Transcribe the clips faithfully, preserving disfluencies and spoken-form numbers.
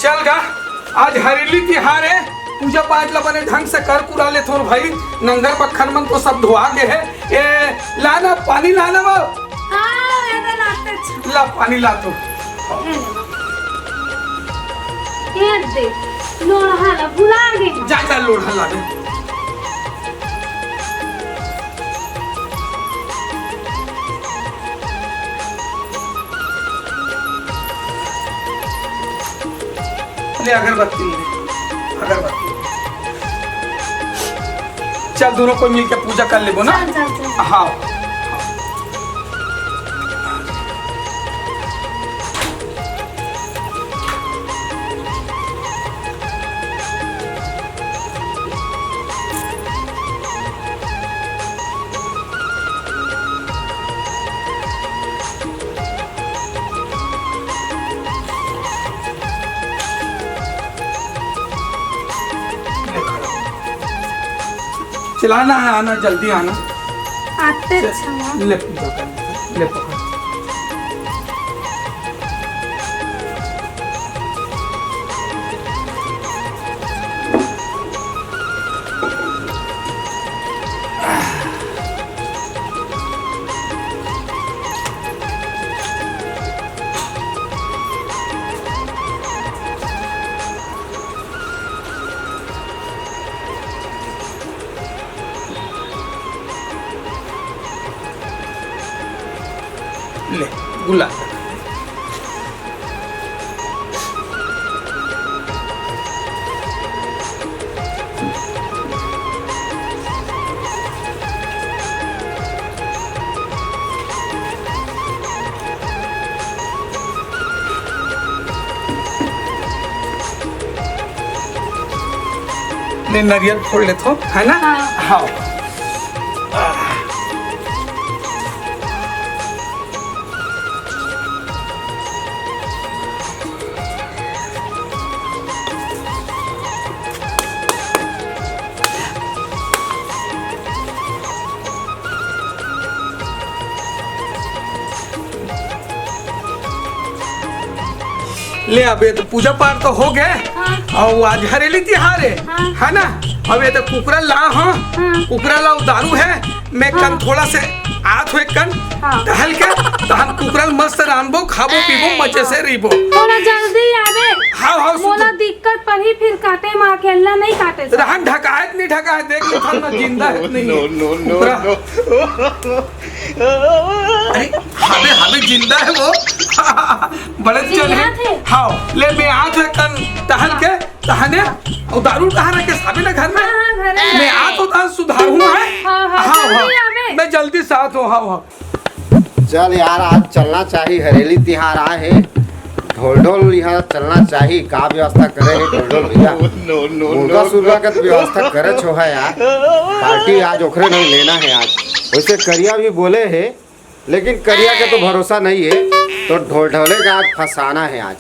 चल गा, आज हरेली तिहार हे, पूजा पाठ ला बने ढंग से कर कुरा ले थोर भाई। नंगर पक्खन मन तो सब धोआ गे हे। ए, लाना पानी लाना वो। हाँ, ये तो लाते अच्छा। ला पानी ला तो। ये ले। ये दे, लोढ़ा ला भुला गे। जा, जा, लोढ़ा ला दे। ले अगरबत्ती ले, अगरबत्ती। चल, दोनों कोई मिलके पूजा कर लेबो ना। चल, चल, चल। हाँ। चलाना है, आना, जल्दी आना। आते अच्छा हुआ। ले, ले पकड़। ले, गुलाब। ले, नरियल फोड़ लेथो, है ना? हाँ। हाँ। ले, अब ये तो पूजा पाठ तो हो गए, हाँ। अउ आज हरेली तिहार हे, हाँ। है ना? अब ये तो कुकरा ला, हाँ, हाँ। कुकरा ला, दारू हे, मैं कन हाँ। थोड़ा से आत हो एक कन हाँ। टहल के, तो हम कुकरा ल मस्त रांधबो, खाबो, पीबो, मजे से रहिबो। थोड़ा जल्दी आवे। हाँ, हाँ, सुन मोला तो। दिक्कत पड़ही फिर काटे मा, अकेला नहीं काटे से। रहन ढकायत नहीं ढकायत, देख ले थन ना जिंदा है नहीं। No, no, no, कुकरा। No। अरे, हावे, हावे, जिंदा है वो। बड़े चल है। जिंदा थे? हाँ, ले मैं आत हो एक कन टहल के, तहने, अउ दारू कहाँ रखे? साबे ना घर में? हाँ, हाँ, घर में। मैं आत हो, तहन सुधारहूँ, हैं? हाँ, हाँ, हाँ, जल्दी हाँ। आवे। मैं जल्दी से आत हो, हाँ, हाँ। चल यार, आज चलना चाही, हरेली तिहार आए हे, ढोल ढोल यहाँ चलना चाही। का व्यवस्था करे हे ढोल ढोल भैया? No, no, मुर्गा no, सुर्गा no। के तो व्यवस्था करे छो है यार, पार्टी आज ओखरे नहीं लेना है आज। वैसे करिया भी बोले हे, लेकिन करिया के तो भरोसा नहीं है, तो ढोल ढोले का आज फंसाना है आज।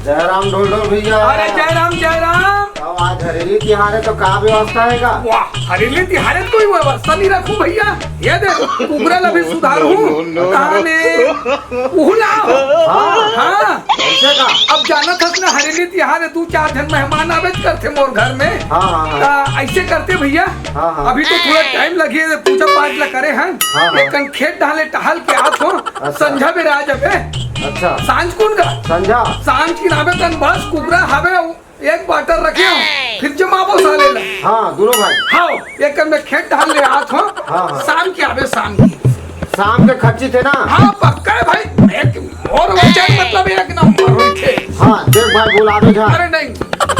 जय राम ढोल ढोल भैया। अरे जय राम, जय राम। अब आज हरेली तिहार है तो का व्यवस्था है का? वाह, हरेली तिहार है तो कोई व्यवस्था नहीं रखूं भैया। ये देख, कुकरा ला भी सुधारहूं। No, no, no, no। ताने उहला हो। हाँ। हाँ। कैसे का? अब जानत हस ना, हरेली तिहार है, दू चार झन मेहमान आवेच करथे मोर घर में। हाँ, हाँ, हाँ। ता ऐसे करते भैया, हाँ, हाँ। अभी तो थोड़ा टाइम लगे, पूजा पाठ ला करे हन। हाँ, हाँ। लेकिन खेत डाले टहल के आत हो, अच्छा। संझा बेरा आ जाबे। अच्छा। सांझ कुन का? संझा। सांझ की नाबे तन बस कुकरा हावे, एक बाटर रखे हो, फिर जमाबो साले ला। हाँ, दोनों भाई। हाँ, एक में खेत डाल ले आत हो, हाँ, हाँ। शाम की आबे, शाम की। शाम के खर्ची थे ना? हाँ, पक्का है भाई, एक और वचन मतलब एक नंबर होई थे। हाँ, देख भाई, भुला दे जा। अरे नहीं,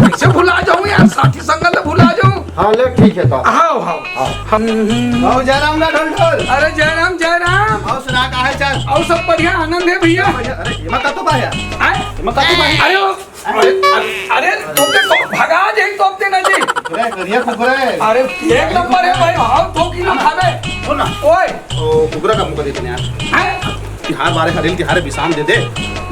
कैसे भुला जाऊँ यार, साथी संगत भुला जाऊँ। हाँ, ले ठीक है तो। हाँ, हाँ। हाँ। हम आओ जयराम ना ढोल ढोल। अरे जयराम, जयराम। आओ सुना, का है चाल? आओ सब बढ़िया, आनंद है भैया। बढ़िया। अरे, एमा का तो बा यार? आए? एमा का तो बा? अरे वो, अरे, अरे, अरे, तोके तो भगा दे, तोके ना जी। अरे, करिया कुकरा है। अरे, एक नंबर है भाई, हाँ, दो किलो खावे। सुन ना। ओए। ओ, कुकरा का मुंह देखने यार। हैं? तिहार बारे हरेली तिहार बिसाम दे दे।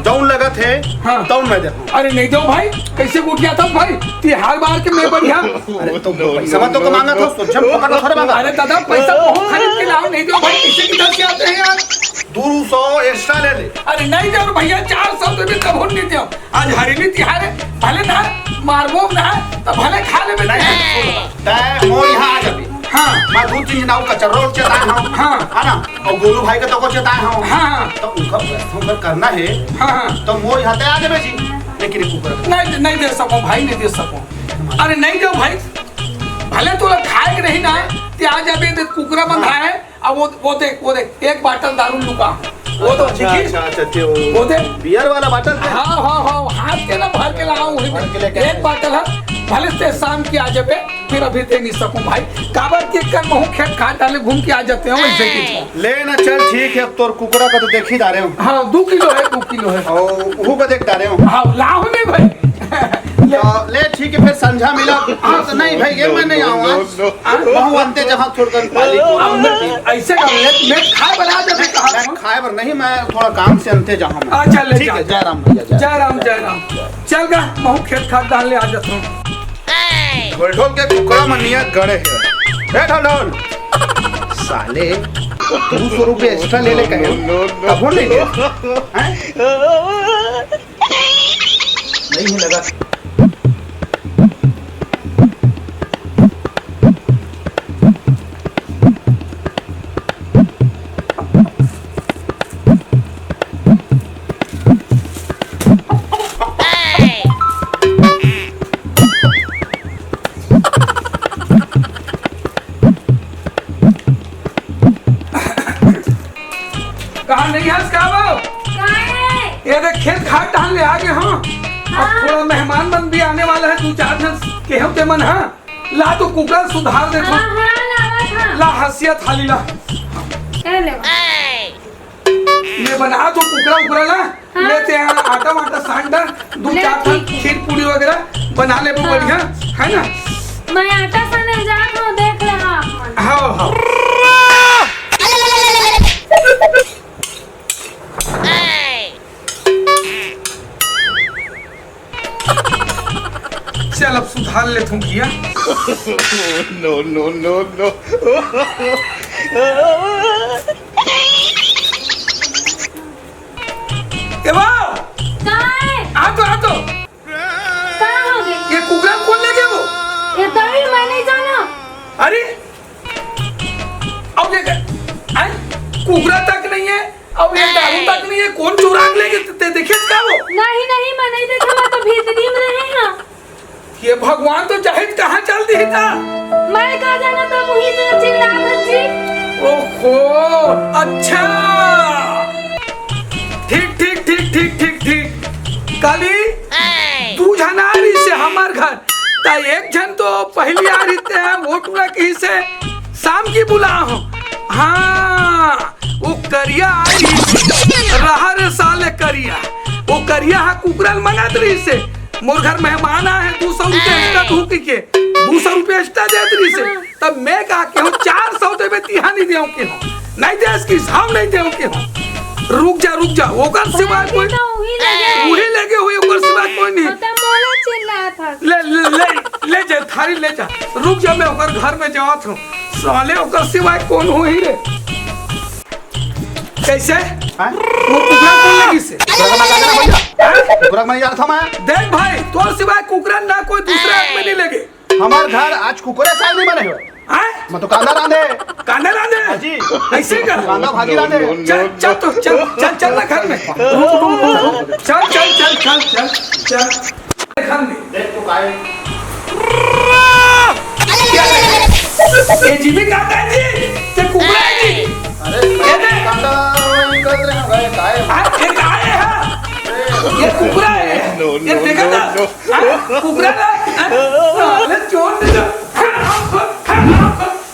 जौन लगत है, हाँ। तौन मैं देता हूँ। अरे नहीं दो भाई, कैसे गोठियाथस भाई? तिहार बार के मैं बढ़िया। अरे तो पैसा तो कमाना था, सोचे पकड़ थोड़े मांगा। अरे दादा, पैसा बहुत खरीद के लाओ, नहीं दो भाई, किसी किधर से आते हैं यार? दो सौ एक्स्ट्रा ले ले। अरे नहीं दो भैया, चार सौ तो भी कबूल नहीं दो। आ, हरेली तिहार हे, भले ना मारबो ना, त भले खा लेबे। नहीं, नहीं, सुन, तैं मोर इहाँ आ जाबे। हाँ। मैं दू तीन झन अउ कचर्रा ल चेताए हँव। हाँ। है ना? अउ गोलू भाई के तको चेताए हँव। हाँ, हाँ। त उनका व्यवस्था उनकर करना हे। हाँ, हाँ। त मोर इहाँ तैं आ जाबे जी। लेकिन ये कुकरा नहीं, नहीं दे सकँव भाई, नहीं दे सकँव। अरे नहीं देव भाई, भले तोला खाए के रही ना, तैं आ जाबे, देख कुकरा बंधा हे। अब वो, वो देख, वो देख, एक बाटल दारू लुका। वो तो अच्छा, दिखी? अच्छा, अच्छा, अच्छा, वो वो देख। बियर वाला बाटल थे? हाँ, हाँ, हाँ, हाथ के ना भर के लाहूँ, वही भर के लेके एक आए। बाटल हे, भले तैं शाम के आ जाबे, फिर अभी दे नहीं सकँव भाई। काबर के कर महूँ खेत खार डाले घूम के आ जाते हँव, वैसे की। ले ना, चल ठीक हे, अब तोर कुकरा का तो देख ही डारे हँव। हाँ, दू किलो हे, दू किलो हे। अउ उहू का देख डारे हँव। हाँ, लाहूँ नहीं भाई। ले। तो ले ठीक हे, फिर संझा मिला। हाँ, तो नहीं भाई, ये मैं नहीं आऊँगा। No, no, no। हाँ, वहाँ अंते जहाँ थोड़ा कन पाली को अब मैं ऐसे कर ले, मैं खाए बना दे, मैं कहा मैं खाए बर नहीं, मैं थोड़ा काम से अंते जहाँ मैं। अच्छा, ले ठीक जा। हे, जय राम भैया, जय जय राम, जय राम। चल गा, महूँ खेत खार डाल ले आ जाता हूँ। ढोल ढोल के कुकरा मनिया गड़े हे। ए ढोल ढोल। साले, दू सौ रुपये extra ले ले कहे। No, no, no। तभो नहीं ले। हैं? नहीं है लगा। कहाँ नहीं हस का वो? काहे? ये देख खेत खार डाल ले आगे, हाँ। अब हाँ। थोड़ा मेहमान मन भी आने वाला हे, दू चार झन केहेंव ते मन, हाँ। ला तो कुकरा सुधार दे तो। हाँ, हाँ, लावत हाँ। ला हँसिया थाली ला। ए ले। ये बना तो कुकरा उकरा ला। हाँ। ले ते हाँ, आटा वाटा सान डार, दू ले चार ठन ठीक हे। खीर पूड़ी वगैरह बना लेबो हाँ। बढ़िया, है ना? मैं आटा साने जात हँव, देख ले हाँ आप मन। हाँ, हाँ। चल, अब सुधार लेथँव भैया। No, no, no, no। ए बा! का हे? आ तो, आ तो। का हो गे? ये कुकरा कोन ले गे वो? ये तो भी मैं नहीं जाना। अरे, अब ये, आय, कुकरा तक नहीं हे, अब ये हाँ। दारू तक नहीं हे, कोन चुरा के ले गे? ते देखे का वो? नहीं, नहीं, मैं नहीं देखे, मैं तो भीतरी में रहे ना। ये भगवान तो जाहिर कहाँ चल दिही ता? मैं का जाना ता, मुही से चिल्ला भज्जी। ओहो, अच्छा। ठीक, ठीक, ठीक, ठीक, ठीक, ठीक। काली, दू झन आ रहिसे हमर घर। ता एक झन तो पहिली आ रहिसे, वो टूरा कहिसे, शाम की बुलाहूँ। हाँ, वो करिया आ रहिसे। रहा रे साले करिया। वो करिया हा कुकरा ल मंगात रहिसे। मोर घर मेहमान आए हे, दू सौ रुपया extra तू कहिके, दू सौ रुपया extra देत रहिसे। हाँ। तब मैं कहा के हूँ, चार सौ देबे तिहाँ नहीं देहूँ के हूँ, नहीं देस कि हम नहीं देहूँ के हूँ। रुक जा, रुक जा, ओकर सिवाय कोई तो उही लगे। उही लगे हुई, ओकर सिवाय कोई नहीं। हाँ, तो मोला चिल्लात हस। ले, ले, ले, ले जा, थारी ले जा। रुक जा, मैं ओकर घर में जावत हूँ। साले ओकर सिवाय कोन होही रे? कैसे? हाँ? वो कुकरा कोन लगिसे? कुकरा का मजाक ना भैया। हाँ? कुकरा का मजाक था मैं। देख भाई, तोर सिवाय कुकरा ना कोई दूसरा आदमी नहीं लगे। हमर घर आज कुकरा साग नहीं बने हो। हाँ? मैं तो कांदा रांधे। कांदा रांधे? हाँ जी। ऐसे कर। कांदा भाजी रांधे। चल, चल तो, चल, चल, चल ना घर में। रुक, रुक, रुक, रुक। चल, चल, चल, चल, चल, चल। घर में। देख तो काय। ये जीवित आता है जी, ये कुकरा है जी। अरे, ये देख। कांदा वही कर रहे हैं भाई, काय? हाँ, ये काय है? ये कुकरा है। No, ये no, देखा no, था? No। हाँ, कुकरा ना? हाँ? साले चोर ने तो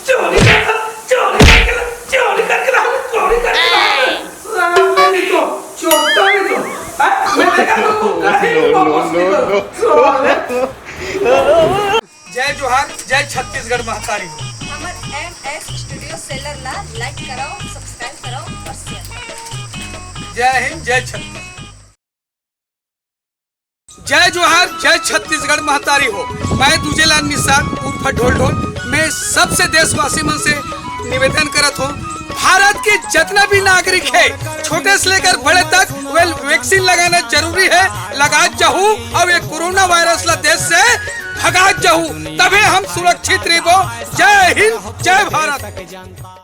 चोरी करके ला, चोरी करके ला, चोरी करके ला, चोरी करके ला। साले नहीं तो, चोरता नहीं तो। हाँ? मैं देखा तो कुकरा है, no, no, no, no। साले। जय जोहार, जय छत्तीसगढ़ महतारी हो। हमर एम एस स्टूडियो सेलर ला like कराओ, subscribe कराओ और share कराओ। जय हिंद, जय छत्तीसगढ़। जय जोहार, जय छत्तीसगढ़ महतारी हो। मैं दूजेलाल निषाद उर्फ ढोल ढोल। मैं सबसे देशवासी मन से निवेदन करत हूँ, भारत के जतना भी नागरिक हे, छोटे से लेकर बड़े तक, वे वैक्सीन लगाना जरूरी हे। लगात जाहू अउ ये कोरोना वायरस ला देश से भगात जाहू, तभे हम सुरक्षित रहिबो। जय हिंद, जय भारत।